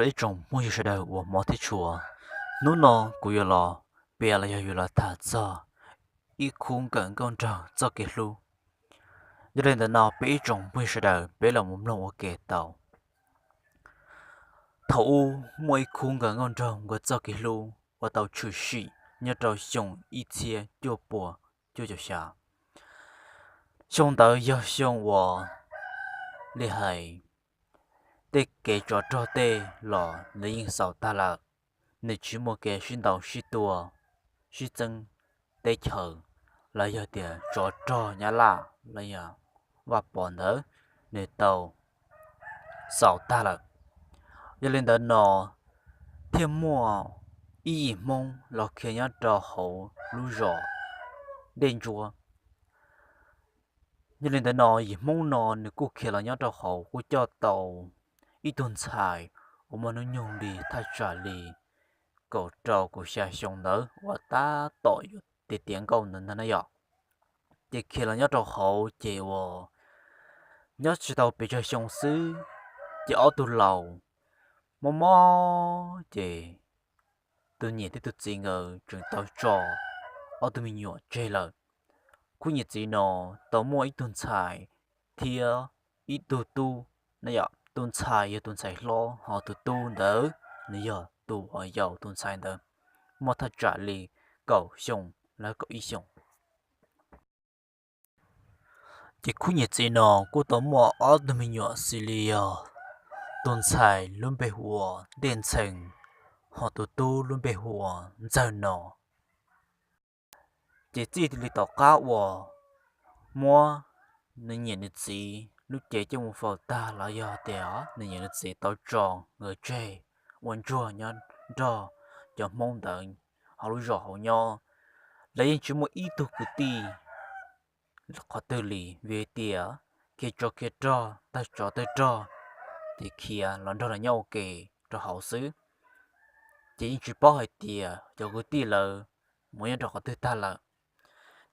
Ib tsoom phooj ywg sawv daws uas hmov thiab tshua, hnub no kuv yuav los piav los yog yuav los tham txog ib khub nkawm nkauj nraug txoj kev hlub. Yog li ntawd no peb ib tsoom phooj ywg sawv daws peb los mus mloog ua ke tau. Thaum ub muaj ib khub nkawm nkauj nraug nkawd txoj kev hlub uas tau tshwm sim nyob rau xyoo ib txhiab cuaj puas cuaj caum xya. Xyoo ntawd yog xyoo uas li hais tej kev tsov rog tej los nws yeej xaus tag lawm. Nws tsis muaj kev sib ntaus sib tua, sib txeeb teb chaws, los yog tias tsov rog nyab laj los yog Vaj Pov ntawd nws tau xaus tag lawm. Yog li ntawd no thiaj muaj ib yim Hmoob los khiav nyob rau hauv lub zos Dej Ntsuab. Yog li ntawd no yim Hmoob no nws kuj khiav los nyob rau hauv kuj coj tau ib tug ntxhais uas muaj hnub nyoog li thaj tsam li kaum rau kaum xya xyoo ntawd uas tab tom yuav tiav tiav nkauj ntawd ntag na yom. Ces khiav los nyob rau hauv ces uas nyob tsis tau pes tsawg xyoo xwb, ces ob tug laus mob mob ces tus niam thiab tus txiv nkawd tseem tau tso ob tug me nyuam tseg lawm. Khub niam txiv no tau muaj ib tug ntxhais thiab ib tug tub na yom. Tus ntxhais yog tus ntxhais hlob, ho tus tub ntawd nws yog tus uas yau tus ntxhais ntawd, muaj thaj tsam li kaum xyoo los kaum ib xyoos. Ces khub niam txiv no kuj tau muaj ob tug me nyuam xws li yog tus ntxhais lub npe hu ua Dej Ntxhee, ho tus tub lub npe hu ua Ntxawg no. Ces txij li tom qab uas muab nws niam nws txiv lub cev coj mus faus tag los yog tias nws niam nws txiv tau tso nkawd tseg ua ntsuag nyob nrog cov Hmoob ntawd hauv lub zos hauv nyob, lawv yeej tsis muaj ib tug kwv tij qhov twg li, vim tias khiav tsov khiav rog tawg tsov tawg rog, ces khiav los nrog lawv nyob ua ke rau hauv xwb. Ces yeej tsis paub hais tias cov kwv tij lawv mus nyob rau qhov twg tag lawm.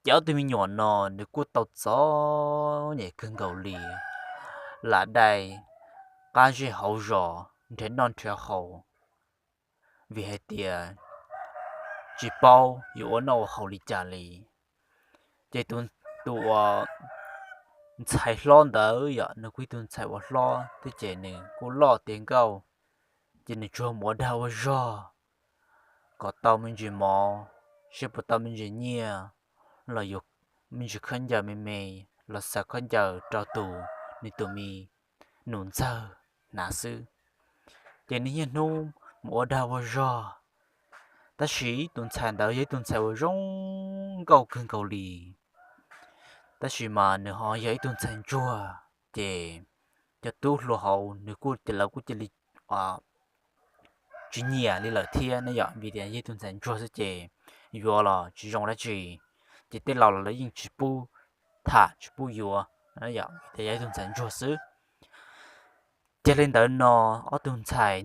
Ces ob tug me nyuam no nws kuj tau txom nyem kawg nkaus li, lam dai qab zej hauv zos nrhiav noj nrhiav haus, vim hais tias tsis paub yuav ua noj ua haus li cas li. Ces tus uas ntxhais hlob ntawd yom, nws kuj ib tug ntxhais uas hlob thiab ces nws kuj loj tiav nkauj, ces nws tsuas mus ua dag ua zog kom tau me ntsis mov, seb puas tau me ntsis nyiaj, los yuav me ntsis khaub ncaws me me, los xaws khaub ncaws rau tus, nws tus me nus ntxawg hnav xwb. Ces nws niaj hnub mus ua dag ua zog, tab sis tus ntxhais ntawd yog ib tug ntxhais uas zoo nkauj kawg nkaus li, tab sis mas nws ho yog ib tug ntxhais ntsuag, ces cov tub hluas hauv nws kuj, lawv kuj cia li tsis nyiam li lawm thiab ne yom, vim tias yog ib tug ntxhais ntsuag xwb ces yuav los tsis zoo dab tsi, ces tej laus los lawv yeej tsis pub tham tsis pub yuav, vim tias yog ib tug ntxhais ntsuag xwb. Ces li ntawd no, ob tug ntxhais,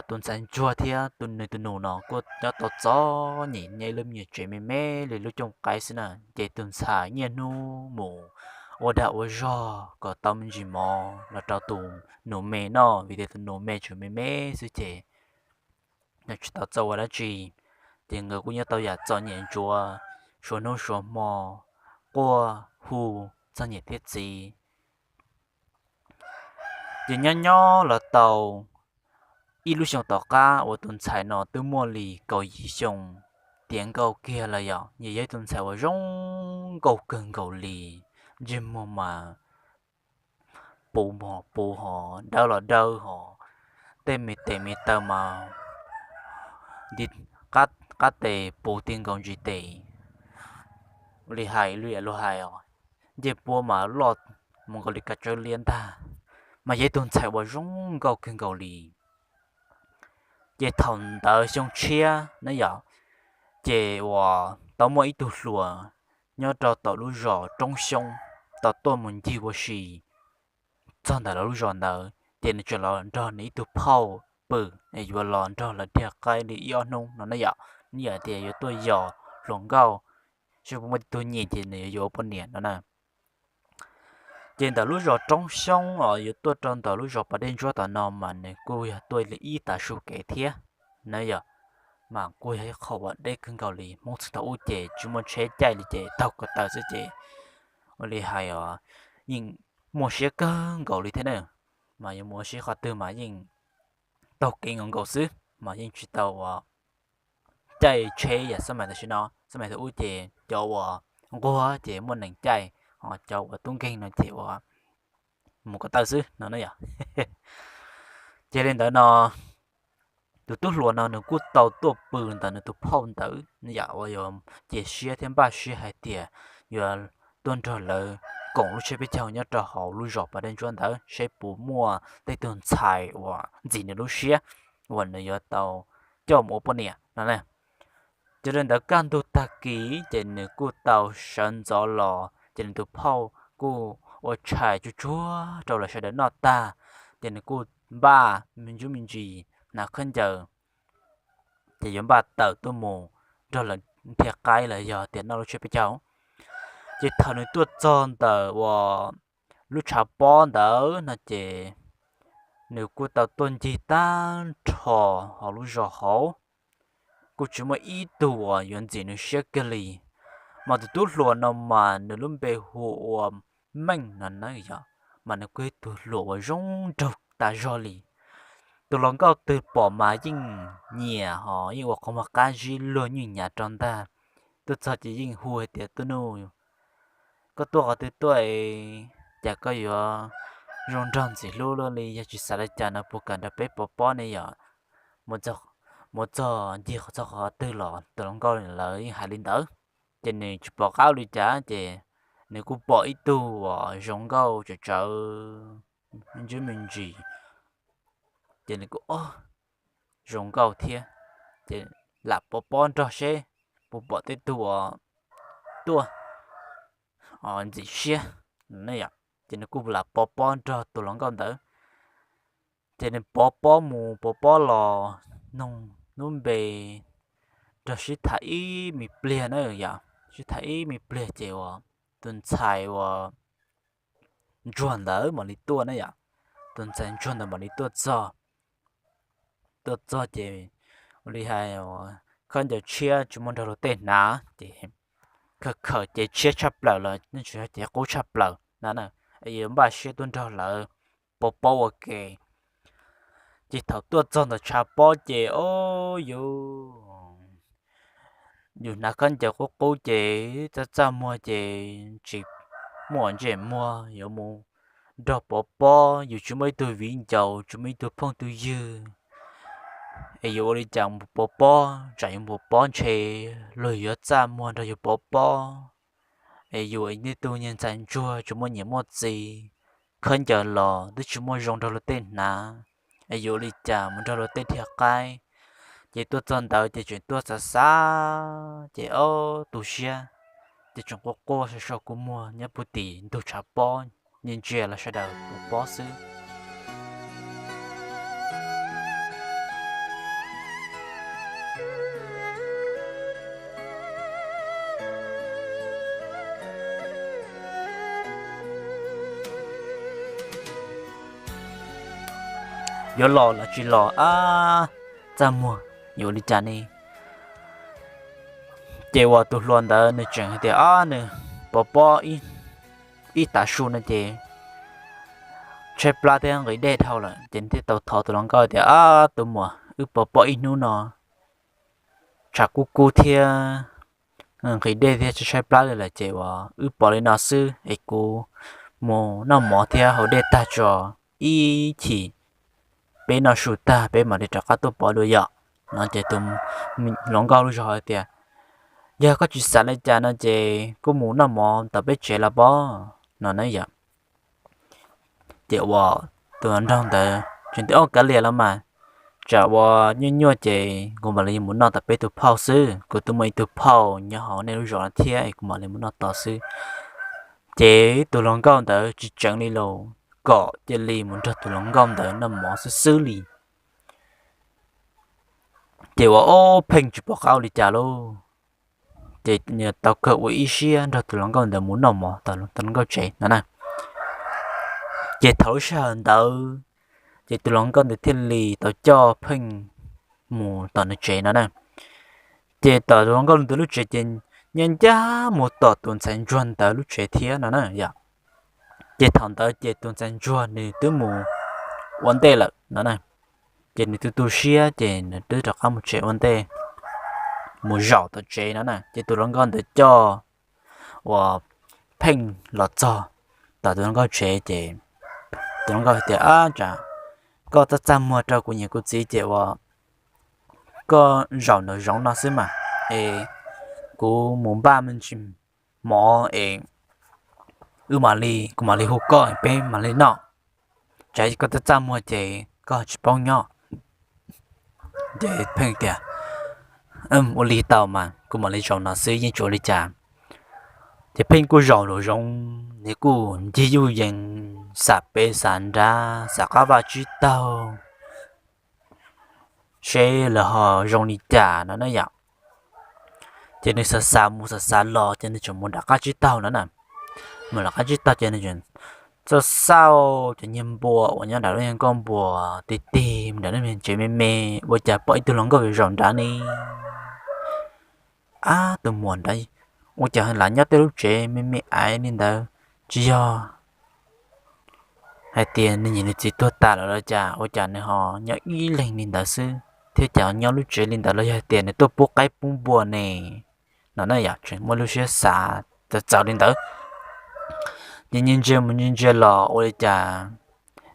tus ntxhais ntsuag thiab tus nws tus nus no kuj nyob tau txom nyem nyob ib lub me nyuam tsev me me li lub cooj qaib xwb na. Ces tus ntxhais niaj hnub mus ua dag ua zog kom tau me ntsis mov los rau tus nus me noj, vim tias tus nus me tseem me me xwb ces nws tsis tau txawj ua dab tsi. Ces nkawd kuj nyob tau yam txom nyem ntsuav, suav hnub suav hmo, quaj hu txog niam thiab txiv. Ces nyob nyob los tau ib lub xyoo tom qab uas tus ntxhais no twb muaj li kaum yim xyoo, tiav nkauj kiag lawm yom, nws yog ib tus ntxhais uas zoo nkauj kawg nkaus li, ntsej muag mas puv ho puv ho, dawb los dawb ho, tej me tes me taw mas nti, qab tes puv ti nkaus ntsis tes, li hais li luag hais os, ncej puab mas loj mus nkaus li kav tsawb liab ntag, mas yog ib tug ntxhais uas zoo nkauj kawg nkaus li. Ces thaum ntawd xyoo tshiab na yom, ces uas tau muaj ib tug hluas nyob rau tom lub zos Roob Xyoob tau tuaj mus ncig ua si txog ntawm lawv lub zos ntawd, ces nws tseem los nrog nws ib tug phauj pw, yuav los nrog lawv dhia qaib li ib ob hnub no na yom, ib yam tias yuav tuaj yos hluas nkauj, seb puas muaj tib tug nyiam ces nws yuav yuav ua poj niam no na. Ces ntawm lub zos Roob Xyoob os yuav tuaj rau ntawm lub zos Pas Dej Ntsuab tom no mas nws kuj yog tuaj li ib tav su kev thiab na yom. Mas kuj yog ib qho uas deb kawg nkaus li, Hmoob txheej thaum ub ces tsis muaj tsheb caij li ces taug ko taw xwb ces ua li hais os yeej muaj siab kawg nkaus li thiab na. Mas yuav mus ua si qhov twg mas yeej taug kev nkaus nkaus xwb mas yeej tsis tau uas caij tsheb yam xab mais tam sim no. Xab mais thaum ub ces cov uas nquag ces muaj neeg caij, ho cov uas tub nkeeg no ces uas mus ko taw xwb no na yom. Ces li ntawd no tus tub hluas no nws kuj tau tuaj pw ntawm nws tus phauj ntawd yom, uas yuav cia siab thiab npaj siab hais tias yuav tuaj nrog lawv koom lub tsiab peb caug nyob rau hauv lub zos Pas Dej Ntsuab ntawd seb puas muaj tej tug ntxhais uas ntxim nws lub siab uas nws yuav tau coj mus ua poj niam no na. Ces li ntawd kaj ntug tag kis ces nws kuj tau sawv ntxov los ces nws tus phauj kuj ua tshais tsuag tsuag rau lawv sawv daws noj tag, ces nws kuj npaj me ntsuj me ntsis hnav khaub ncaws ces yuav npaj tawm tuaj mus nrog lawv dhia qaib los yog tias noj lub tsiab peb caug. Ces thaum nws tuaj txog ntawm uas lub tshav pob ntawd no ces nws kuj tau tuaj ncig tag nrho hauv lub zos hauv, kuj tsis muaj ib tug uas yuav ntxim nws siab kiag li. Mas tus tub hluas no mas nws lub npe hu ua Meej no na yom, mas nws kuj ib tug hluas uas zoo nraug tas zog li. Tus hluas nkauj twg pom mas yeej nyiam ho yeej ua qhov muag qab zib luag nywj nyav rau ntag. Tuaj txog ces yeej hu hais tias, Tuj nuj, koj tuaj qhov twg tuaj, cas koj yuav zoo nraug ntxim hlub luaj li? Yog tsis xav li cas no puas kam nrog peb pov pob ne yom? Mus txog ncig txog qhov twg los tus hluas nkauj lawv yeej hais li ntawd. Ces nws tsis pom qab ua li cas ces nws kuj pom ib tug uas zoo nkauj tsawv tsawv, me ntsis me ntsis, ces nws kuj, O, zoo nkauj thiab, ces lam pov pob nrog seb puas pom tej tug uas tuaj ntxim siab ne yom. Ces nws kuj lam pov pob nrog tus hluas nkauj ntawd. Ces nws pov pob mus pov pob los, noog lub npe, nrog sib tham ib me pliag na yom, sib tham ib me pliag ces uas tus ntxhais uas ntsuag ntawd mam li tuaj na yom. Tus ntxhais ntsuag ntawd mam li tuaj txog. Tuaj txog ces ua li hais, khaub ncaws tshiab tsis muaj nrog luag tej hnav ces khaws khaws cev tshiab tshaj plaws los yeej tsis yog cev qub tshaj plaws na, yuav npaj siab tuaj nrog lawv pov pob ua ke. Ces thaum tuaj txog ntawm tshav pob ces, o, yus, yus hnav khaub ncaws qub qub ces txaj txaj muag ces tsis muaj ntsej muag yuav mus nrog pov pob, yus tsis muaj ib tug viv ncaus, tsis muaj ib tug phooj tug ywg, es yuav ua li cas mus pov pob? Tsam yuav mus pov pob ntshe luag yuav txaj muag nrog yus pov pob, es yus ib tug niag ntxhais ntsuag tsis muaj niam muaj txiv, khaub ncaws los twb tsis muaj zoo nrog luag tej hnav, es yuav ua li cas mus nrog luag tej dhia qaib? Ces tuaj txog ntawd ces tseem tuaj xav xav ces, o, tu siab, ces tseem quaj quaj sau sau kua muag nyob puag tim ntug tshav pob, ntsia ntsia los sawv daws pov pob xwb. Yuav los los tsis los, ab, txaj muag, yuav ua li cas ne? Ces uas tus hluas ntawd nws tseem hais tias, ab, nws pov pob ib tav su no ces tshaib plab thiab nqhis dej dhau lawm. Ces nws thiaj tau thov tus hluas nkauj tias, ab, tus muam, wb pov pob ib hnub no tshav kub kub thiab nqhis dej thiab tshaib tshaib plab li lawm ces uas wb pov li no xwb es kuv mus noj mov thiab haus dej tag tso, ib chim peb noj su tag peb mam li rov qab tuaj pov dua yom. No ces tus hluas nkauj lub zog hais tias, yog koj tsis xav li cas no ces kuj mus noj mov tom peb tsev los pob, no na yom. Ces uas tus nraug ntawd tseem tias, o, kav liam los mas, tsam uas nyuaj nyuaj ces kuv mam li mus noj tom peb tus phauj xwb, kuv twb muaj ib tug phauj nyob hauv nej lub zos no thiab es kuv mam li mus noj tos xwb. Ces tus hluas nkauj ntawd tsis tseev li los, kom cia li mus nrog tus hluas nkauj ntawd noj mov xwb xwb li. Ces uas ob pheej tsis pom qab ua li cas lauj, ces tau kawg ua ib siab nrog tus hluas nkauj ntawd mus noj mov tom tus hluas nkauj tsev no na. Ces thaum lub sij hawm ntawd ces tus hluas nkauj ntawd thiaj li tau coj Pheej mus tom nws tsev no na. Ces tom tus hluas nkauj ntawd lub tsev ces ncaj ncaj mus tom tus ntxhais ntsuag ntawd lub tsev thiab no na yom. Ces thaum ntawd ces tus ntxhais ntsuag nws twb mus ua ntej lawm no na. Ces nws tu tu siab ces nws twb rov qab mus tsev ua ntej, mus zaum tom tsev no na. Ces tus hluas nkauj ntawd coj uas Pheej los txog tom tus hluas nkauj tsev ces tus hluas nkauj hais tias, Ab, tsam koj txaj txaj muag rau kuv niam kuv txiv ces uas koj zaum nraum zoov no xwb mas, es kuv mus npaj me ntsis mov es wb mam li, kuv mam li hu koj peb mam li noj. Tsam koj txaj txaj muag ces koj tsis paub nyob. Ces Pheej tias, Ua li tau mas, kuv mam li zaum no xwb yeej tsis ua li cas. Ces Pheej kuj zaum nraum zoov, nws kuj ncig yuj yees, xav pem xav nrad, xav qab vaj tsib taug seb lawv ho zoo li cas no na yom. Ces nws xav xav mus xav xav los ces nws tseem mus nram qab tsib taug no na. Mus nram qab tsib taug ces nws txawm xauj cov niag npua uas nyob nram lub niag nkuaj npua tig tig nram lub niag tsev me me, ua cas pom ib tug hluas nkauj zaum nrad ne. Ab, tus muam nrad ua cas lam nyob tej lub tsev me me aiv li ntawd, tsis yog hais tias nws niam nws txiv tuag tas lawm los cas ua cas nws ho nyob ib leeg li ntawd xwb thiab cas nyob lub tsev li ntawd los yog hais tias nws tuaj pub qaib pub npua ne no na yom. Tseem muaj lub siab xav txawv txawv li ntawd. Ces ntsia mus ntsia los ua li cas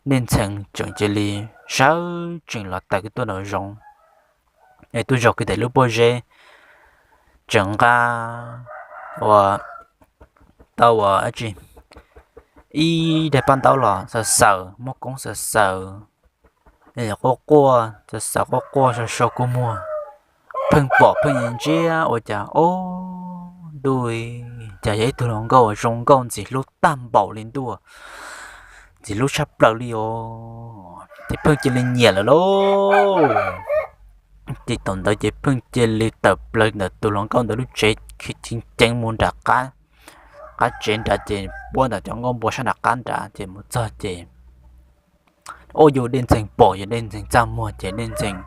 Dej Ntxhee tseem cia li sawv tsees los tawm kiag tuaj nraum zoov, es tuaj zaum kiag ntawm lub pob zeb, tseem nqa ua tau ua dab tsi, ib daim paj ntaub los xaws xaws, muaj koob xaws xaws, quaj quaj xaws xaws quaj quaj sau sau kua muag. Pheej pom Pheej ntsia ua cas, ob, ntuj, cas yog ib tug hluas nkauj uas zoo nkauj ntxim hlub tag npaum li ntuj, ntxim hlub tshaj plaws li os. Ces Pheej cia li nyiam lawm lauj. Ces thaum ntawd ces Pheej cia li tawm plaws ntawm tus hluas nkauj ntawd lub tsev, ceev ceev mus nram qab, qab tsev nrad ces puab ntawm cov nkuaj npua sab nram qab nrad ces mus txog ces, ob, yog Dej Ntxhee pom, yog Dej Ntxhee txaj muag ces Dej Ntxhee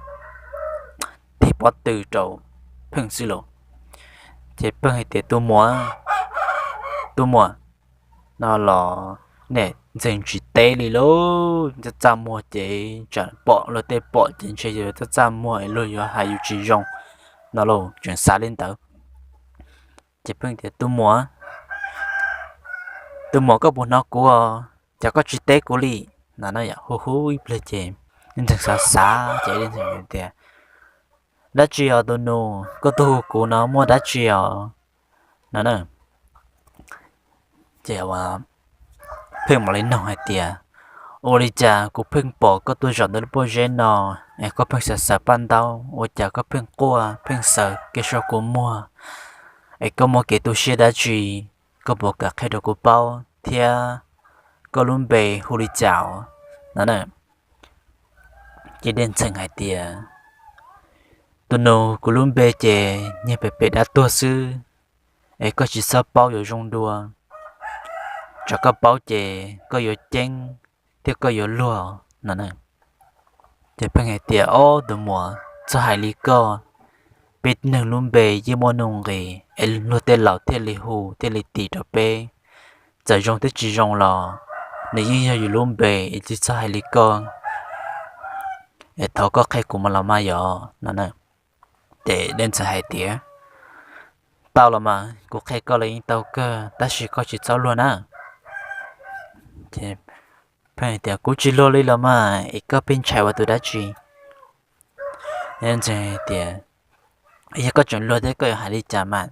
tig pob tw rau Pheej xwb lauj. Ces Pheej hais tias, Tus muam, tus muam, no los nej ntxeev tsis teb li lauj, txaj txaj muag ces tsam pom luag tej pom ces ntshe yuav txaj txaj muag luag yuav hais yus tsis zoo no lauj, tseem xav li ntawd. Ces Pheej tias, Tus muam, tus muam, koj puas hnov kuv os? Cas koj tsis teb kuv li? No na yom, hu hu ib pliag ces Dej Ntxhee xav xav ces Dej Ntxhee tias, Dab tsi os tus nus, koj tuaj hu kuv no muaj dab tsi os? No na. Ces Pheej mam li noog hais tias, Ua li cas kuv pheej pom koj tuaj zaum ntawm lub pob zeb no, es koj pheej xaws xaws paj ntaub, ua cas koj pheej quaj pheej xaws kev sau kua muag, es koj muaj kev tu siab dab tsi? Koj puas kam qhia rau kuv paub thiab koj lub npe hu li cas? No na. Ces Dej Ntxhee hais tias, Tus nus, kuv lub npe ces niag pem pem dab tuag xwb, es koj tsis txhob paub yuav zoo dua, tsam koj paub ces koj yuav ceeb thiab koj yuav luag no na. Ces Pheej hais tias, Ob, tus muam, txhob hais li koj, peb neeg lub npe yeej muaj nuj nqis es luag tej laus thiaj li hu thiaj li tis rau peb. Txawm zoo thiab tsis zoo los nws yeej yog yus lub npe, es tsis txhob hais li koj, es thov koj qhia kuv mas los mas yom no na. Ces Dej Ntxhee hais tias, Tau los mas, kuv qhia koj los yeej tau kawg, tab sis koj tsis txhob luag na. Pheej tias, Kuv tsis luag li los mas, es koj pheej ntshai ua tus dab tsi? Dej Ntxhee tias, Yog koj tseem luag thiab koj yuav hais li cas mas?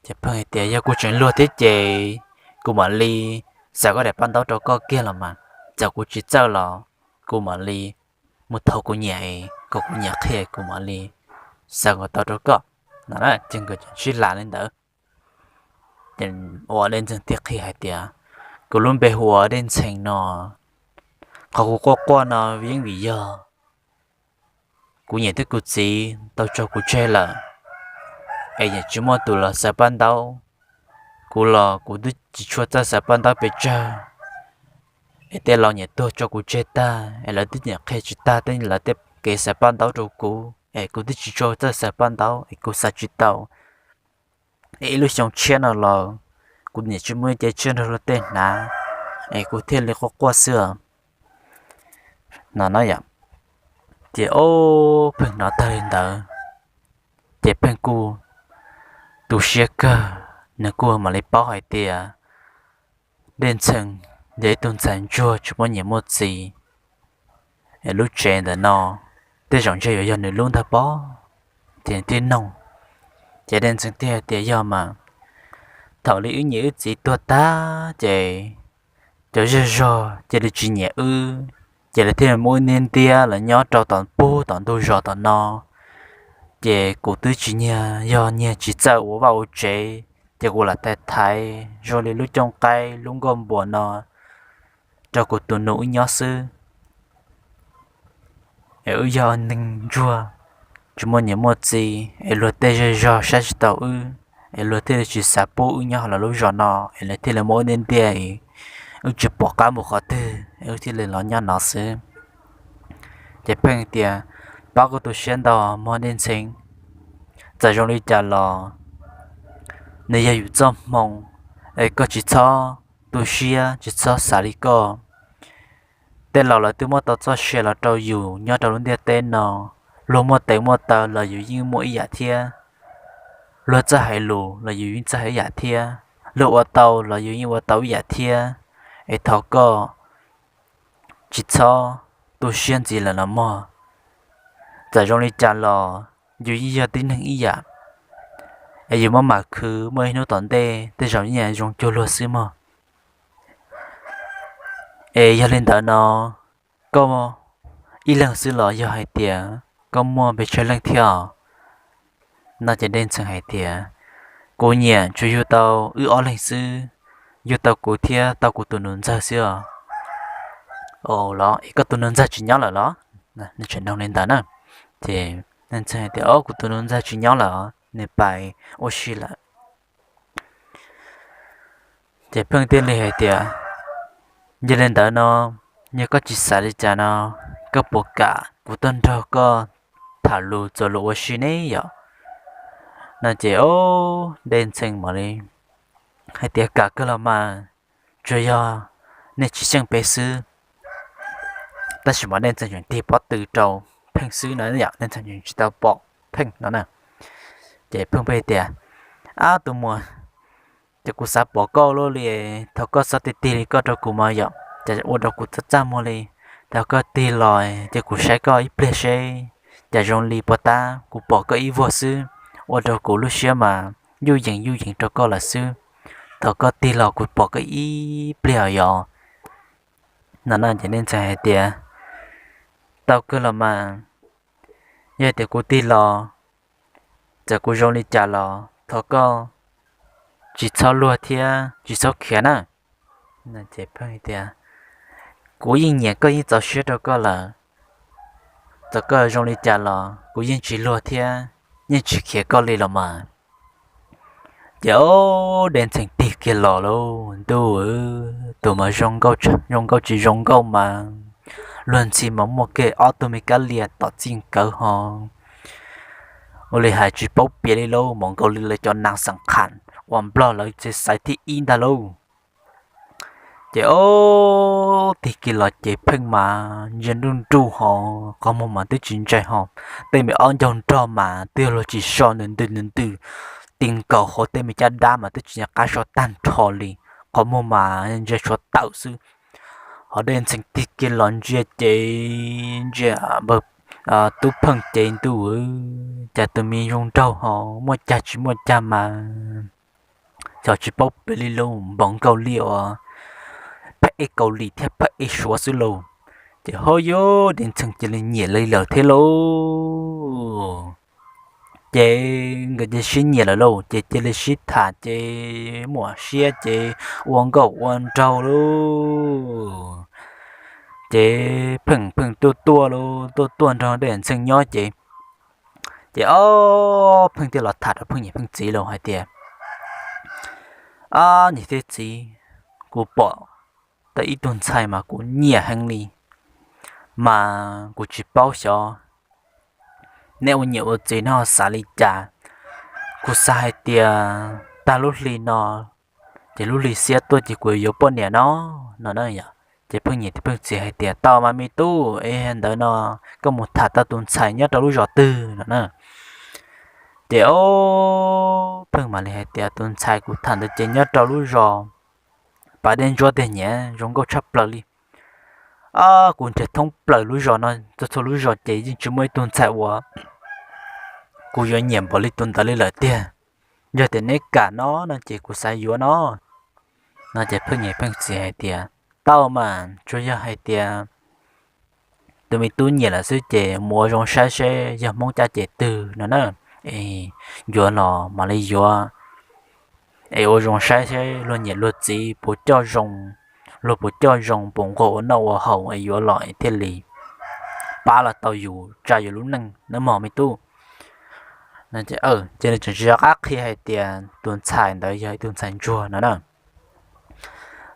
Ces Pheej hais tias, Yog kuv tseem luag thiab ces kuv mam li xaws koj daim paj ntaub rau koj kiag los mas, txawm kuv tsis txawj los kuv mam li mus thov kuv niam, kom kuv niam qhia kuv mam li xaws kom tau rau koj. No ces nkawd sib lam li ntawd. Ces ua Dej Ntxhee thiaj qhia hais tias, Kuv lub npe hu ua Dej Ntxhee no, qhov kuv quaj quaj no yeej vim yog kuv niam thiab kuv txiv tau tso kuv tseg lawm, es niam tsis muaj tus los xaws paj ntaub. Kuv los kuv twb tsis tshua txawj xaws paj ntaub pes tsawg, es tej laus nyiam tuag tso kuv tseg tag, es lawv twb nyiam qhia tsis tag tej lawv tej kev xaws paj ntaub rau kuv, es kuv twb tsis tshua txawj xaws paj ntaub es kuv xaws tsis tau. Es ib lub xyoo tshiab no los kuv niam tsis muaj ib ce tshiab nrog luag tej hnav, es kuv thiaj li quaj quaj xwb no na yom. Ces ob pheej hnov tag li ntawd, ces pheej kuj tu siab kawg, nws kuj mam li paub hais tias Dej Ntxhee yog ib tug ntxhais ntsuag tsis muaj niam muaj txiv, es lub tsev ntawm no tej zaum ntshe yuav yog nws lub ntag pob. Ces thiaj noog, ces Dej Ntxhee thiaj hais tias yog mas, thaum li wb niam wb txiv tuag tag ces cov zej zog cia li tsis nyiam wb, ces lawv thiaj muab wb ntiab ntiab los nyob rau tom pug tom ntug zos tom no. Ces kuv twb tsis nyiag, yog nyiag tsis txawj ua vaj ua tsev, ces kuv lam thaiv thaiv zoo li lub cooj qaib lub nkuaj npuas no rau kuv tus nus wb nyob xwb. Es wb yog neeg ntsuag tsis muaj niam muaj txiv, es luag tej zej zog saib tsis taus wb, es luag thiaj li tsis xav pub wb nyob hauv lawv lub zos no, es lawv thiaj li muab wb ntiab ntiab, wb tsis pom qab mus qhov twg, wb thiaj li los nyob no xwb. Ces pheej tias, pab koj tu siab ntau mog Dej Ntxhee, txawm zoo li cas los nws yog yus txoj hmoo, es koj tsis txhob tu siab, tsis txhob xav li koj. Tej laus lawv twb muab tau txoj sia los rau yus nyob rau lub ntiaj teb no, luag muaj tes muaj taw los yus yeej muaj ib yam thiab, luag txawj hais lus los yus yeej txawj hais ib yam thiab, luag ua tau los yus yeej ua tau ib yam thiab. Es thov koj tsis txhob tu siab ntxiv lawm los mog. Txawm zoo li cas los yus yeej yog tib neeg ib yam, es yus muab mam khwv muaj ib hnub tom ntej tej zaum yeej zoo cuag luag xwb mog. Es yog li ntawd no, koj ib leeg xwb los yog hais tias koj muaj pes tsawg leej thiab? No ces Dej Ntxhee hais tias, kuv nyiam tsuas yug tau wb ob leeg xwb, yug tau kuv thiab tau kuv tus nus ntxawg xwb os. Los es koj tus nus ntxawg tsis nyob lawm los? Nws tseem noog li ntawd na. Ces Dej Ntxhee hais tias, o, kuv tus nus ntxawg tsis nyob lawm, nws pais ua si lawm. Ces Pheej thiaj li hais tias, yog li ntawd no, yog koj tsis xav li cas no, koj puas kam kuv tuaj nrog koj tham lus txuas lus ua si ne yom? No ces Dej Ntxhee mam li hais tias, kam kawg los mas, tsuas yog nej tsis xyeej peb xwb. Tab sis mas Dej Ntxhee tseem tig pob tw rau Pheej xwb no, Dej Ntxhee tseem tsis tau pom Pheej no na. Ces Pheej pheej tias, ab tus muam, ces kuv xav pom koj ua luaj li, thov koj txhob tig tig li koj rau kuv mas yom, ces ua rau kuv txaj txaj muag li. Thov koj tig los ces kuv saib koj ib pliag seb, ces zoo li puag ta kuv pom koj ib vuag xwb, ua rau kuv lub siab mas yuj yees yuj yees rau koj lawm xwb. Thov koj tig los kuv pom koj ib pliag yom. No no ces Dej Ntxhee hais tias, tau kawg los mas, yog tias kuv tig los, txawm kuv zoo li cas los thov koj tsis txhob luag thiab tsis txhob khiav na. Ces Pheej tias, kuv yeej nyiam koj yeej txaus siab rau koj lawm, txawm koj zoo li cas los kuv yeej tsis luag thiab yeej tsis khiav koj li los mas. Ces Dej Ntxhee tig kiag los lauj, ntuj, tus mas zoo nkauj tsis zoo nkauj mas, luag ntxhi mas muaj kiag ob tug me kab lia tom txij nkawm ho. Ua li hais tsis paub piav li lauj, npaum nkaus li lawv cov nas xeem kham uas Nplog lawv txhais xaiv thib ib ntag lauj. Ces tig kiag los ces Pheej mas ntsia nruj nruj ho, qhov muag mas twb tsis ntse ho, tej me ob ncaug nrog mas twb yog luag tsis so ntws ntws ntws ntws, ti nkaus hauv tej me caj dab mas twb tsis nco qab so tag nrho li, qhov muag mas ntsia tshuav tawm xwb. Ho Dej Ntxhee tig kiag los ntsia ces ntsia Tub Pheej ces ntuj, cas tus me zoo nraug ho muaj cag tsis muaj cag mas xyov tsis paub piav li lauj, npaum nkaus li uas phab ej Kaus Lim thiab phab ej Suav xwb lauj. Ces ho yog Dej Ntxhee cia li nyiam li lawm thiab lauj. Ces nkawd cia li sib nyiam lawm lauj, ces cia li sib tham ces muaj siab ces ua nkauj ua nraug lauj. Ces Pheej Pheej tuaj tuaj lauj, tuaj tuaj nrog Dej Ntxhee nyob ces, ces ob Pheej thiaj los tham rau Pheej niam Pheej txiv lauj hais tias, ab niam thiab txiv, kuv pom tau ib tug ntxhais mas kuv nyiam heev li, mas kuv tsis paub xyov nej ua niam ua txiv no xav li cas. Kuv xav hais tias tag lub hli no ces lub hli xiab tuaj ces kuv yuav poj niam no, no na yom. Ces pheej niam thiab pheej txiv hais tias tau mas me tub, es ntawd no koj mus tham tau tus ntxhais nyob rau lub zos twg no na. Ces o, pheej mam li hais tias tus ntxhais kuv tham ntawd ces nyob rau lub zos pas dej ntsuab tiag nyiam zoo nkauj tshaj plaws li. Kuv nrhiav thoob plaws lub zos no, txhua txhua lub zos ces yeej tsis muaj ib tug ntxhais uas kuv yuav nyiam npaum li tus ntawd li lawm tiag. Yog tias neb kam no no ces kuv xav yuav no. No ces pheej niam pheej txiv hais tias tau mas, tsuas yog hais tias tus me tub nyiam lawm xwb ces mus ua zoo saib seb yog Hmoob caj ces twg no na, es yuav los mam li yuav. Es ua zoo saib seb luag niam luag txiv puas coj zoo, luag puas coj zoo puas nquag ua noj ua haus es yuav los es thiaj li pab los tau yus tsa yus lub neej nawb mog me tub. Ces nws tseem tsis rov qab qhia hais tias tus ntxhais ntawd yog ib tug ntxhais ntsuag no na.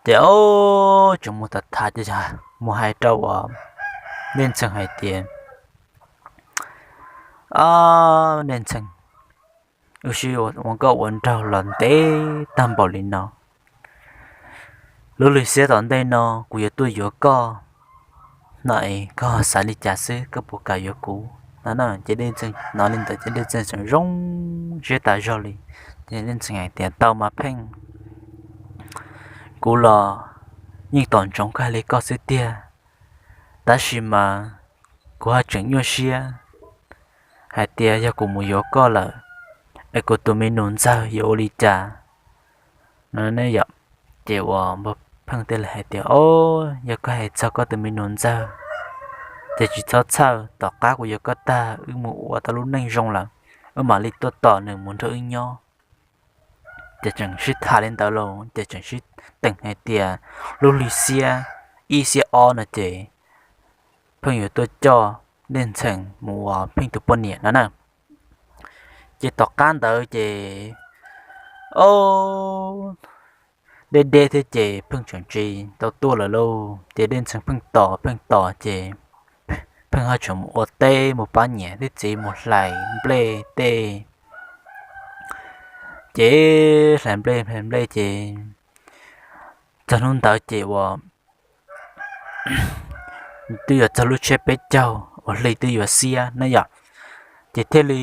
Ces o, tseem mus tham tham ces mus hais rau uas Dej Ntxhee hais tias, Dej Ntxhee, wb sib ua nkauj ua nraug los ntev tag npaum li no, lub hli xiab tom ntej no kuv yuav tuaj yuav koj no es koj xav li cas xwb, koj puas kam yuav kuv no na? Ces Dej Ntxhee hnov li ntawd ces Dej Ntxhee tseem zoo siab tas zog li. Ces Dej Ntxhee hais tias tau mas Pheej, kuv los yeej tos ntsoov koj li koj xwb tiag, tab sis mas kuv ho tseem nyuaj siab hais tias yog kuv mus yuav koj lawm es kuv tus me nus ntxawg yuav ua li cas no ne yom. Ces uas Npawg Pheej thiaj li hais tias, o, yog koj hais txog koj tus me nus ntxawg ces tsis txhob txhawj, tom qab kuv yuav koj tag wb mus ua tau lub neej zoo lawm, wb mam li tuaj tos nws mus nrog wb nyob. Ces tseem sib tham li ntawd los ces tseem sib teem hais tias lub hli xiab ib xiab ob no ces Pheej yuav tuaj coj Dej Ntxhee mus ua Pheej tus poj niam no na. Ces tom qab ntawd ces, o, deb deb thiab ces Pheej tseem tsis tau tuaj lawm lauj. Ces Dej Ntxhee pheej tos pheej tos ces Pheej ho tseem mus ua teb mus pab niam thiab txiv mus hlais nplej tej. Ces hlais nplej hlais nplej ces txog hnub ntawd ces uas twb yuav txog lub tsiab peb caug uas hli twb yuav xiab na yom, ces thiaj li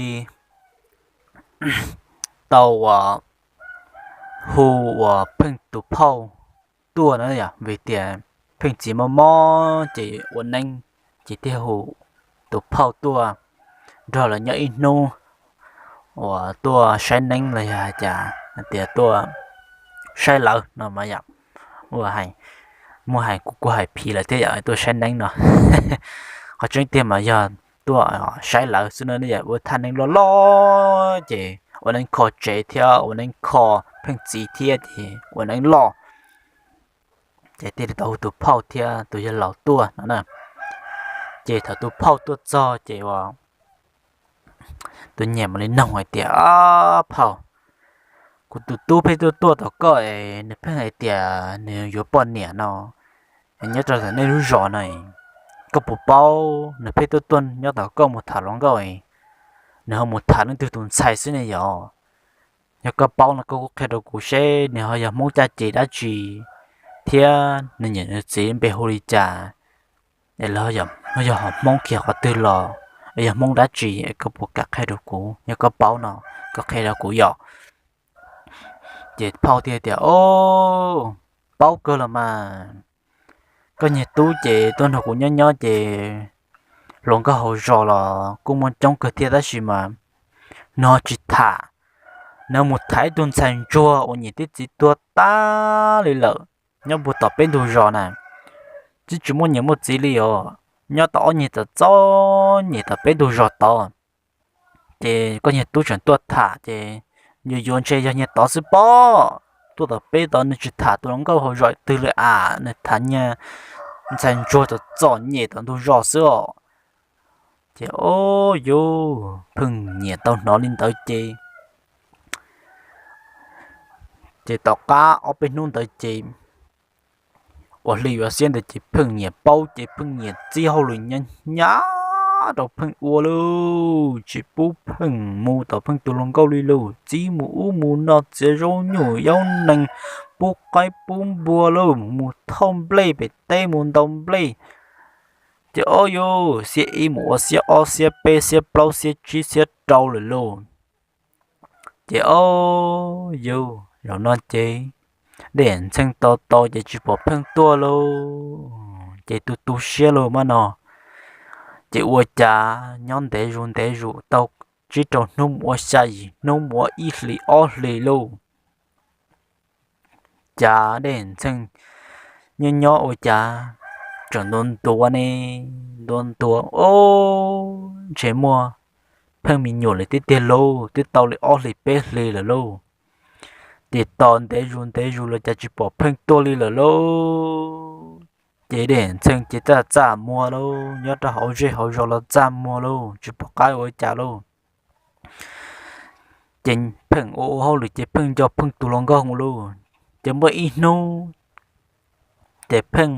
tau uas hu uas Pheej tus phauj tuaj na yom, vim tias Pheej txiv mob mob ces ua neeb, ces thiaj hu tus phauj tuaj nrog lawv nyob ib hnub uas tuaj saib neeb los yog hais tias, hais tias tuaj saib lawv no mas yom. Muaj hais kuv kuj hais phiv lawm thiab yom, tuaj saib neeb no. Qhov tseeb tiag mas yog tuaj saib lawv xwb no, ua thaj neeb loj loj ces ua neeb kho tsev thiab ua neeb kho Pheej txiv thiab ces ua neeb loj. Ces thiaj li tau hu tus phauj thiab tus yawg laus tuaj no na. Ces thaum tus phauj tuaj txog ces tus niam mam li noog hais tias, phauj, kuv tus tub pheej tuaj tuaj tom koj es nws pheej hais tias nws yuav poj niam no, nyob rau tom nej lub zos no, koj puas paub? Nws pheej tuaj tuaj nyob tom koj mus tham hluas nkauj, nws ho mus tham leej twg tus ntxhais xwb ne yom. Yog koj paub no koj kuj qhia rau kuv seb nws ho yog Hmoob caj ces dab tsi, thiab nws niam nws txiv npe hu li cas, es lawv yog Hmoob kiag qhov twg los, es yog Hmoob dab tsi, es koj puas kam qhia rau kuv? Yog koj paub no koj qhia rau kuv yom. Ces phauj thiaj tias, o, paub kawg los mas, koj niag tub ces tuaj nrog kuv nyob nyob ces hluas nkauj hauv zos los kuj muaj coob kawg thiab tab sis mas nws ho tsis tham, nws mus tham ib tug ntxhais ntsuag uas niam thiab txiv tuag tag li lawm nyob puag tom peb ntug zos na, twb tsis muaj niam muaj txiv li os, nyob tau ob niag txom txom nyem tom peb ntug zos tod. Ces koj niag tub tseem tuaj tham ces yuav yuav ntshe yog niag tod xwb pob, tuaj tom peb tod nws tsis tham tus hluas nkauj hauv zos twg li as, nws tham niag ntxhais ntsuag txom txom nyem tom ntug zos xwb os. Ces o, yus Pheej niam tau hnov li ntawd ces, ces tom qab ob peb hnub ntawd ces ua hli yuav xiab ntawd ces Pheej nyiam paub ces Pheej nyiam txib hauj lwm hnyav hnyav rau Pheej ua lauj, tsis pub Pheej mus tom Pheej tus hluas nkauj li lauj, txib mus ub mus no txiav zaub nyuj zaub nees, pub qaib pub npua lauj, mus thauj nplej pem teb mus ntaus nplej. Ces ob yus xiab ib mus ua xiab ob xiab peb xiab plaub xiab tsib xiab rau lawm lauj. Ces ob yus zaum no ces Dej Ntxhee tos tos ces tsis pom Pheej tuaj lauj, ces tu tu siab lauj mas no. Ces ua cas nyob ntev zus ntev zus tau tsib rau hnub mus ua xya yim hnub mus ua ib hlis ob hlis lauj, cas Dej Ntxhee nyob nyob ua cas tseem ntuav ntuav ne, ntuav ntuav ob ntshe muaj Pheej me nyuam lawm tiag tiag lauj, twb tau li ob hlis peb hlis lawm lauj. Ces tos ntev zus ntev zus los cas tsis pom Pheej tuaj li lawm lauj. Ces Dej Ntxhee ces txaj txaj muag lauj, nyob rau hauv zej hauv zos los txaj muag lauj, tsis pom qab ua cas lauj. Ces Pheej ua ua hauj lwm ces Pheej nco Pheej tus hluas nkauj mus lauj. Ces muaj ib hnub ces Pheej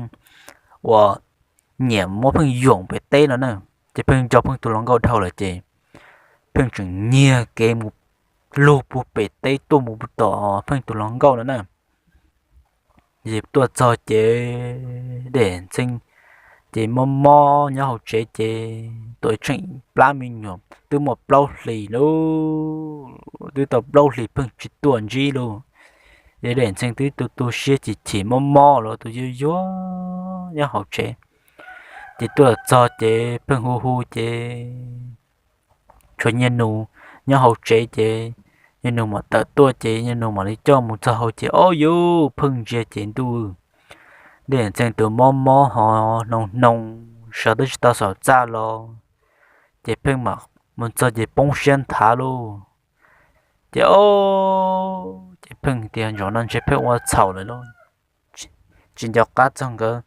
uas nyiam muab Pheej yoom pem teb no na, ces Pheej nco Pheej tus hluas nkauj dhau lawm ces Pheej tseem nyiag kev mus lug puag pem teb tuaj mus tom Pheej tus hluas nkauj no na. Ces tuaj txog ces Dej Ntxhee ces mob mob nyob hauv tsev ces tuam tsheej plab me nyuam twb muaj plaub hlis lauj, twb tau plaub hlis Pheej tsis tuaj ntsib lauj. Ces Dej Ntxhee twb tu tu siab chim chim mob mob los tus yuag yuag nyob hauv tsev. Ces tuaj txog ces Pheej hu hu ces tshuav Nyiaj Nus nyob hauv tsev ces Nyiaj Nus mam tawm tuaj ces Nyiaj Nus mam li coj mus txog hauv ces ob yus Pheej ntsia ces ntuj, Dej Ntxhee tus mob mob ho hnoos hnoos sawv twb tsis tau xaum txaj los, ces Pheej mam mus txog ces poob siab nthav lauj. Ces ob, ces Pheej tias zaum no ntshe Pheej ua txhaum lawm lauj, tsis nco qab txog nkawd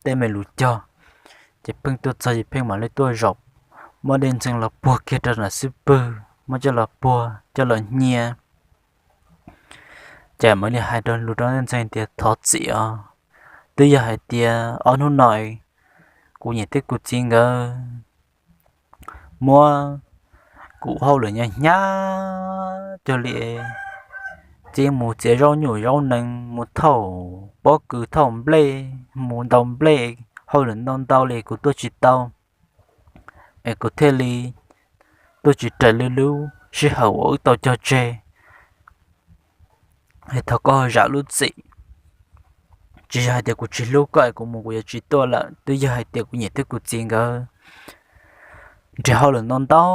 tej me lus cog. Ces Pheej tuaj txog ces Pheej mam li tuaj zaum, muab Dej Ntxhee los puag kiag rau nram xub pwg, muab coj los puag coj los hnia. Ces mam li hais rau lus rau Dej Ntxhee tias thov txim os, twb yog hais tias ob hnub no kuv niam thiab kuv txiv nkawd muab kuv hauj lwm nyob hnyav cuag li txib mus txiav zaub nyuj zaub nees, mus thauj pob kws thauj nplej, mus ntaus nplej, hauj lwm ntau ntau li kuv tuaj tsis tau, es kuv thiaj li tuaj tsis raws li lub sij hawm uas wb tau cog tseg. Es thov koj zam lub txim. Tsis yog hais tias kuv tsis hlub koj es kuv mus kuv yuav tsis tuaj lawm, twb yog hais tias kuv niam thiab kuv txiv nkawd nrhiav hauj lwm ntau ntau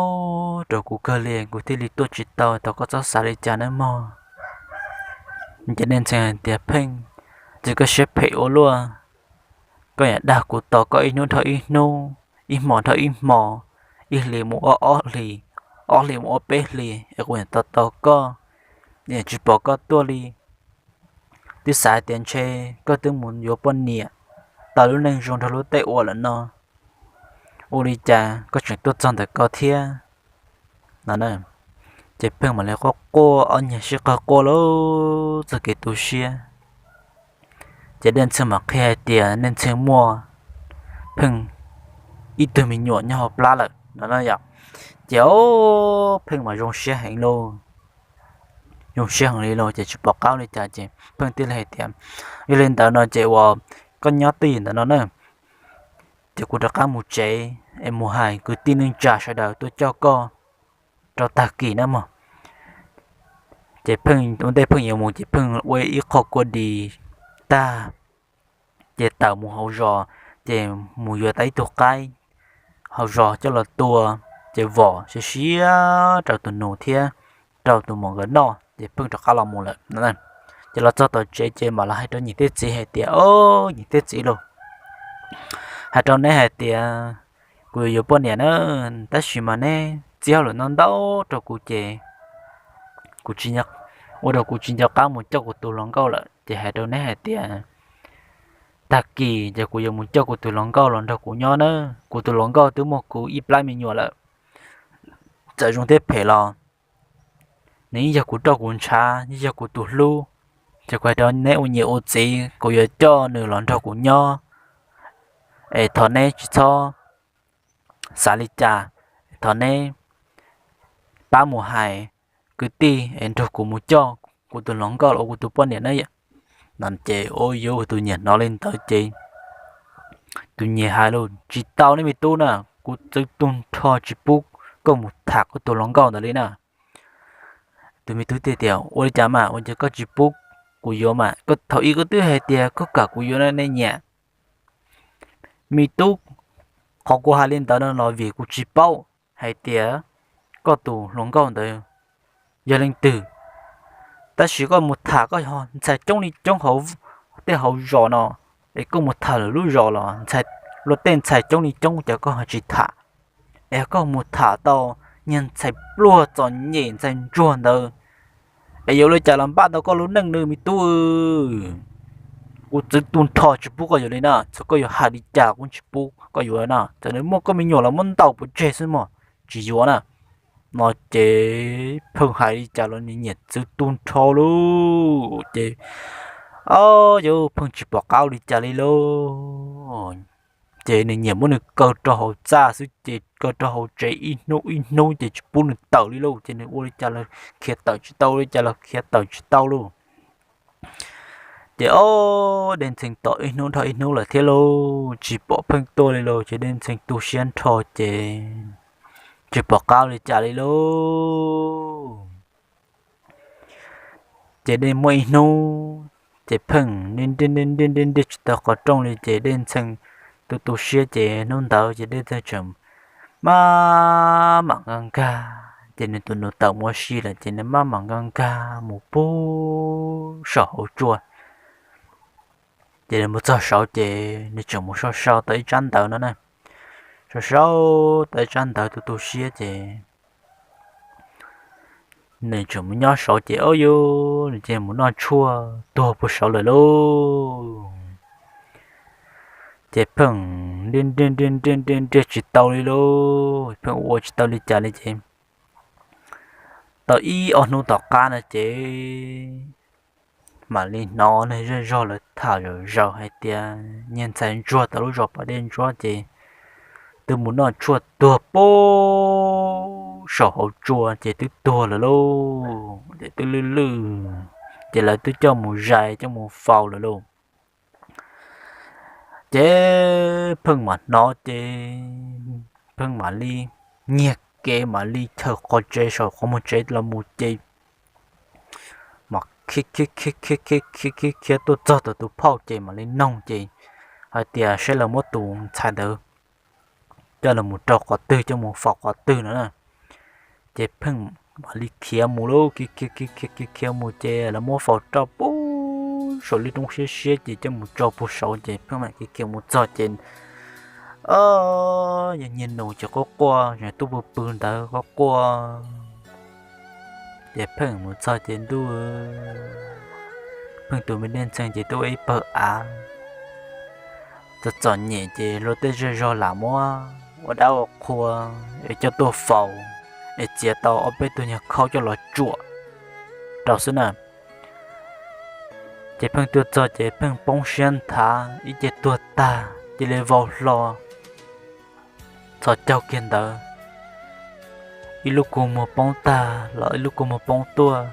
rau kuv kawg li kuv thiaj li tuaj tsis tau, thov koj txhob xav li cas nawb mog. Ces Dej Ntxhee hais tias Pheej, tsis koj siab phem ua luaj, koj yuav dag kuv tos koj ib hnub dhau ib hnub, ib hmo dhau ib hmo, ib hlis mus ua ob hlis, ob hlis mus ua peb hlis es kuv yuav tos tos koj, tsis pom koj tuaj li. Twb xav hais tias ntshe koj twb mus yuav poj niam, tau lub neej zoo nrog lub tej ua lawm no, ua li cas koj tseem tuaj txog ntawm ko thiab no. Ces Pheej mam li quaj quaj ob nyuag sib qawg quaj lauj txog kev tu siab. Ces Dej Ntxhee mam qhia hais tias Dej Ntxhee muaj Pheej ib tug me nyuam nyob hauv plab lawm no na yom. Ces Pheej mas zoo siab heev lauj, zoo siab heev li lauj ces tsis pom qab li cas ces Pheej thiaj li hais tias yog li ntawd no ces uas koj nyob twj ywm ntawm no na, ces kuv rov qab mus tsev es mus hais kwv tij neej tsa sawv daws tuaj coj koj rau tag kis na mog. Ces Pheej ua ntej Pheej yuav mus ces Pheej ua ib qho kua dis tag, ces tawm mus hauv zos, ces mus yuav tau ib tug qaib hauv zos coj los tua, ces vom siab siab rau tus nus thiab rau tus muam nkawd noj ces Pheej rov qab los mus lawm. Ces los txog tom tsev ces mam los hais rau niam thiab txiv hais tias, Au, niam thiab txiv lauj, hais rau neb hais tias kuv yuav yuav poj niam na, tab sis mas neb txib hauj lwm ntau ntau rau kuv ces kuv tsis, ua rau kuv tsis nco qab mus coj kuv tus hluas nkauj lawm ces hais rau neb hais tias tag kis ces kuv yuav mus coj kuv tus hluas nkauj los nrog kuv nyob na. Kuv tus hluas nkauj twb muaj kuv ib plab me nyuam lawm, txawm zoo thiab phem los nws yeej yog kuv roj kuv ntshav, yeej yog kuv tus hlub. Ces kuv hais rau neb ua niam ua txiv, kuv yuav coj nws los nrog kuv nyob, es thov neb tsis txhob xav li cas, thov neb pab mus hais kwv tij es nrog kuv mus coj kuv tus hluas nkauj los ua kuv tus poj niam na. No ces ua yuav tus nyiam hnov li ntawd ces tus nyiam hais lus, tsis tau ne me tub na, kuv txwv tu nrho tsis pub koj mus tham koj tus hluas nkauj ntawd li na. Tus me tub thiaj tias, ua li cas mas ua cas koj tsis pub kuv yuav mas, koj thaum ub koj twb hais tias koj kam kuv yuav ne nyiam. Me tub, qhov kuv hais li ntawd no los vim kuv tsis paub hais tias koj tus hluas nkauj ntawd yog leej twg. Tab sis koj mus tham koj ntxhais coob li coob hauv tej hauv zos no, es koj mus tham lwm lub zos los luag tej ntxhais coob li coob ces koj ho tsis tham, es koj mus tham tau niag ntxhais pluag txom nyem ntxhais ntsuag ntawd, es yuav ua li cas los npaj tau koj lub neej no me tub. Kuv txwv tu nrho tsis pub koj yuav li na, txawm koj yuav hais li cas kuv tsis pub koj yuav na, txawm nws muaj koj me nyuam los muab ntaus pov tseg xwb mog, tsis yuav na. No ces pheej hais li cas los nws nyiam txwv tu nrho lauj. Ces yuav pheej tsis pom qab ua li cas li lauj. Ces nws nyiam muab nws kaw rau hauv txaj xwb ces kaw rau hauv tsev ib hnub ib hnub ces tsis pub nws tawm li lauj. Ces nws ua li cas los khiav tawm tsis tau, ua li cas los khiav tawm tsis tau lauj. Ces ob, Dej Ntxhee tos ib hnub dhau ib hnub lawm thiab lauj, tsis pom pheej tuaj li lauj. Ces Dej Ntxhee tu siab nrho ces tsis pom qab ua li cas li lauj. Ces Dej muaj ib hnub ces pheej nriaj nriaj nriaj tsis tau qhov rooj li ces Dej Ntxhee tu tu siab ces hnub ntawd ces Dej Ntxhee tseem maj mam nkag nkag, ces nws tus nus tawm mus ua si lawm ces nws maj mam nkag nkag mus puag saum hauv tsua. Ces nws mus txog saud ces nws tseem mus sau sau tau ib tsab ntawv no na. Sau sau tau ib tsab ntawv tu tu siab ces nws tseem mus nyob saud ces ob, yuav nws ces mus noj tshuaj tuag puag saud lawm lauj. Ces pheej nriaj nriaj nriaj nriaj tsis tau li lauj, pheej ua tsis tau li cas li ces tau ib ob hnub tom qab no ces mam li hnov neeg zej zog lawv tham zom zaws hais tias niag ntxhais ntsuag tau lub zos pas dej ntsuab ces twb mus noj tshuaj tuag puag saum hauv tsua ces twb tuag lawm lauj, ces twb lwj lwj, ces lawv twb coj mus zais coj mus faus lawm lauj. Ces pheej mam hnov ces pheej mam li nyiag kev mam li chaws qhov tsev saum qhov muag tsev los mus ces mam khiav khiav khiav khiav khiav khiav khiav tuaj txog tom tus phauj ces mam li noog ces hais tias saib lawv muab tus ntxhais ntawd coj los mus rau qhov twg coj mus faus qhov twg no na. Ces pheej mam li khiav mus lauj, khiav khiav khiav khiav khiav mus ces lawv muab faus rau puag saum lub roob siab siab ces coj mus tso puag saud ces pheej mam khiav khiav mus txog ces yog niag nus ces quaj quaj, tub pw pw ntawd quaj quaj. Ces pheej mus txog ces ntuj, pheej tus me Dej Ntxhee ces twb ua ib pawg av txom txom nyem ces luag tej zej zog lam muab ua dab ua qhua es coj tuaj faus es txiav tau ob peb tug nyuag khaub coj los tsuam rau xwb na. Ces pheej tuaj txog ces pheej poob siab nthav ib ce tuag tag cia li vau hlo txhos caug kiag ntawd, ib lub kua muag poob tag los ib lub kua muag poob tuaj,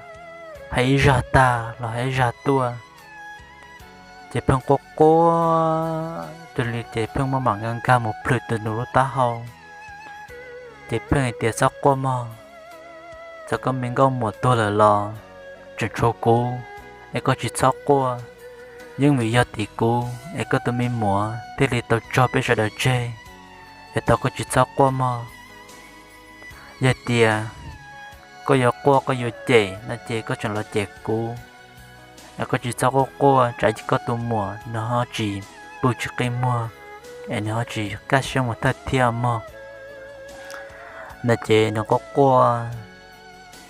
hais ib zag tag los hais ib zag tuaj. Ces pheej quaj quaj, tus li ces pheej maj mam nkag nkag mus plhws tus nus lub taub hau. Ces pheej hais tias txhob quaj mog, txawm koj me nkauj muam tuag lawm los tseem tshuav kuv, es koj tsis txhob quaj. Yeej vim yog tim kuv es koj tus me muam thiaj li tau tsog peb sawv daws tseg, es thov koj tsis txhob quaj mog. Yog tias koj yuav quaj koj yuav cem no ces koj tseem los cem kuv, es koj tsis txhob quaj quaj tsam koj tus muam nws ho tsis pw tsis qi muag, es nws ho tsis kaj siab mus thawj thiab mog. No ces nws quaj quaj,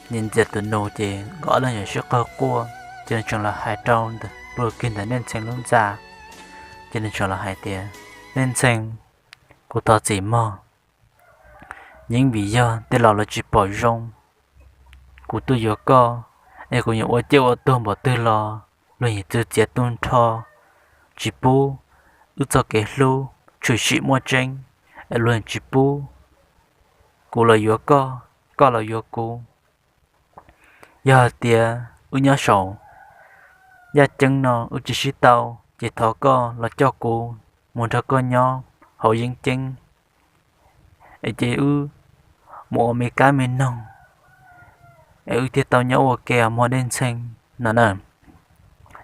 nws ntxias tus nus ces nkawd ob leeg yeej sib qawg quaj, ces nws tseem los hais rau ntawm, pw kiag ntawm Dej Ntxhee lub ntxa, ces nws tseem los hais tias, Dej Ntxhee, kuv thov txim mog. Yeej vim yog tej laus lawv tsis pom zoo, kuv tuaj yuav koj, es kuv yuav ua ciaj ua tuag npaum twg los luag yeej txwv txiav tu nrho, tsis pub wb txoj kev hlub tshwm sim muaj tseeb, es luag yeej tsis pub kuv los yuav koj, koj los yuav kuv. Yog hais tias wb nyob saum yaj ceeb no wb tsis sib tau, ces thov koj los coj kuv mus nrog koj nyob hauv yeeb ceeb, es ces wb mus ua me kab me noog, es wb thiaj tau nyob ua ke mog Dej Ntxhee no na.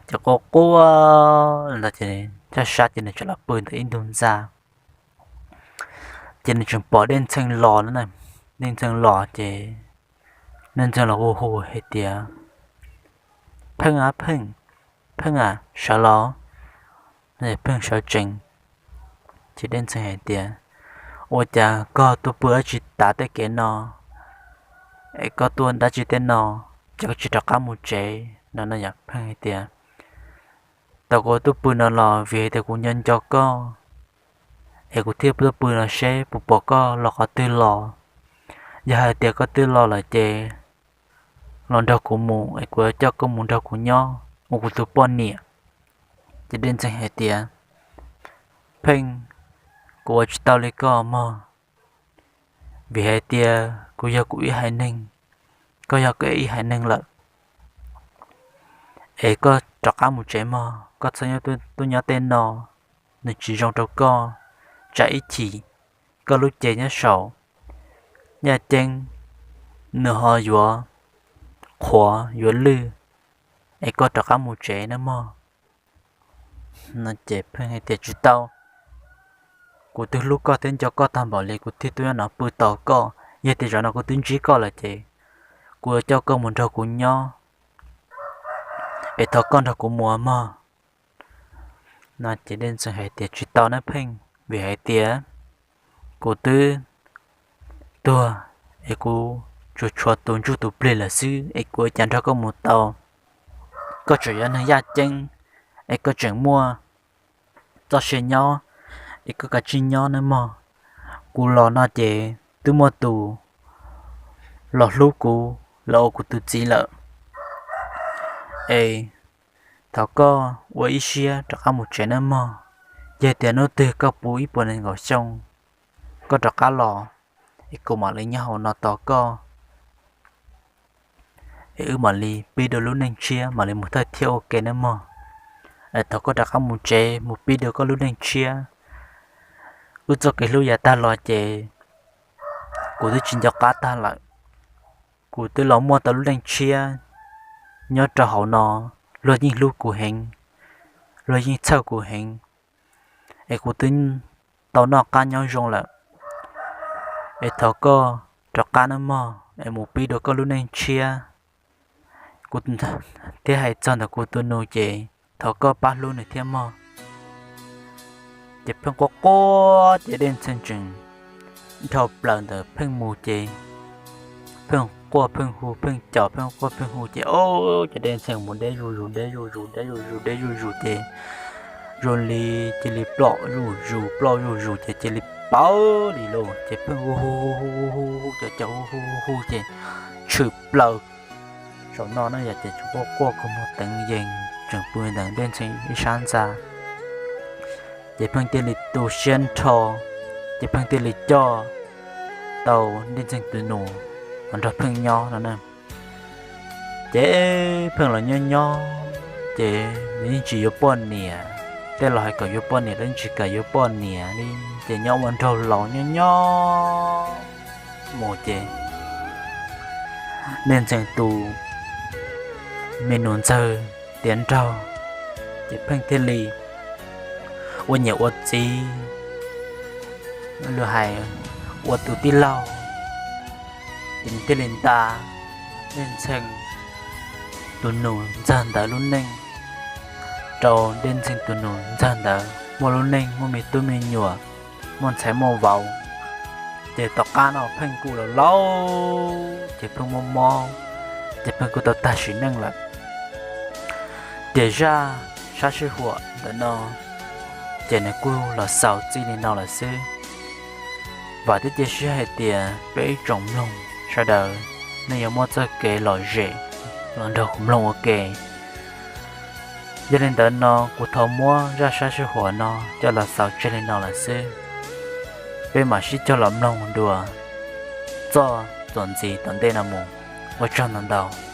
Ces quaj quaj ntawd ces Choj Sab ces nws tseem los pw ntawm ib ntug ntxa, ces nws tseem pom Dej Ntxhee los no na. Dej Ntxhee los ces Dej Ntxhee los hu hu hais tias, Pheej a Pheej, Pheej a, sawv los. Pheej sawv tsees, ces Dej Ntxhee hais tias, Ua cas koj tuaj pw dab tsi tav tej kev no, es koj tuaj dab tsi tej no, cas koj tsis rov qab mus tsev no no? Yog Pheej hais tias, Tau kuv tuaj pw no los vim hais tias kuv nco nco koj, es kuv thiaj tuaj pw no seb puas pom koj los qhov twg los. Yog hais tias koj twb los lawm ces los nrog kuv mus es kuv coj koj mus nrog kuv nyob ua kuv tus poj niam. Ces Dej Ntxhee hais tias, Pheej, kuv ua tsis tau li koj mog, vim hais tias kuv yog kuv ib haiv neeg, koj yog koj ib haiv neeg lawm, es koj rov qab mus tsev mog, koj txhob tuaj nyob tej no, nws tsis zoo rau koj. Tsam ib chim koj lub cev nyob saum yaj ceeb nws ho yuav qhuav yuav lwj, es koj rov qab mus tsev nawb mog. No ces Pheej hais tias, Tsis tau, kuv twb hlub koj thiab nco koj tag npaum li kuv thiaj tuaj nyob no pw tos koj. Yog tias zaum no kuv twb ntsib koj lawm ces kuv yuav coj koj mus nrog kuv nyob, es thov koj nrog kuv mus mog. No ces Dej Ntxhee hais tias, Tsis tau nawb Pheej, vim hais tias kuv twb tuag, es kuv tsuas tshuav tus ntsuj tus plig lawm xwb, es kuv ua cas nrog koj mus tau? Koj tseem yog neeg yaj ceeb, es koj tseem muaj txoj sia nyob, es koj kav tsij nyob nawb mog. Kuv los no ces twb muaj tus los hlub kuv los ua kuv tus txiv lawm, es thov koj ua ib siab rov qab mus tsev nawb mog. Yog tias hnub twg koj puv ib puas nees nkaum xyoo, koj rov qab los, es kuv mam li nyob hauv no tos koj, es wb mam li pib dua lub neej tshiab, mam li mus thawj thiab ua ke nawb mog. Es thov koj rov qab mus tsev mus pib dua koj lub neej tshiab. Wb txoj kev hlub yav tag los ces kuv twb tsis nco qab tag lawm. Kuv twb los muaj tau lub neej tshiab nyob rau hauv no, luag yeej hlub kuv heev, luag yeej txhawj kuv heev, es kuv twb tau noj qab nyob zoo lawm. Es thov koj rov qab nawb mog, es mus pib dua koj lub neej tshiab. Kuv thiab hais txog ntawm kuv tus nus ces thov koj pab hlub nws thiab mog. Ces Pheej quaj quaj ces Dej Ntxhee tseem dhau plaws ntawm Pheej mus ces Pheej quaj Pheej hu Pheej caum Pheej quaj Pheej hu ces o, ces Dej Ntxhee mus deb zuj zus deb zuj zus deb zuj zus deb zuj zus ces zoo li cia li ploj zuj zus ploj zuj zus ces cia li pawv li lauj. Ces Pheej hu hu hu hu hu hu caum caum hu hu hu hu ces tshwm plaws saum no na yom, ces tseem quaj quaj kua muag teev yees tseem pw ntawm Dej Ntxhee ib sab ntxa. Ces Pheej thiaj li tu siab nrho, ces Pheej thiaj li coj tau Dej Ntxhee tus nus los nrog Pheej nyob no na. Ces Pheej los nyob nyob ces nws yeej tsis yuav poj niam, tej laus hais kom yuav poj niam los yeej tsis kam yuav poj niam li, ces nyob ua nraug laus nyob nyob mus ces Dej Ntxhee tus me nus ntxawg tiav nraug, ces Pheej thiaj li ua niam ua txiv, lus hais ua tus tij laug, ces nws thiaj li nta Dej Ntxhee tus nus ntxawg ntawd lub neej rau Dej Ntxhee tus nus ntxawg ntawd muaj lub neej muaj me tub me nyuam, muaj ntxhais muaj vauv. Ces tom qab no Pheej kuj laus laus ces Pheej mob mob, ces Pheej kuj tau tag sim neej lawm. Ces zaj sab sij huam ntawm no ces nws kuj los xaus txij li no lawm xwb. Vam thiab cia siab hais tias peb ib tsoom mloog sawv daws nej yuav muaj txoj kev lom zem los nrog kuv mloog ua ke. Yog li ntawd no kuv thov muab zaj sab sij huam no coj los xaus tseg li no lawm xwb. Peb mam sib cog los mloog dua txoj txuas ntxiv tom ntej no mus. Ua tsaug ntau ntau.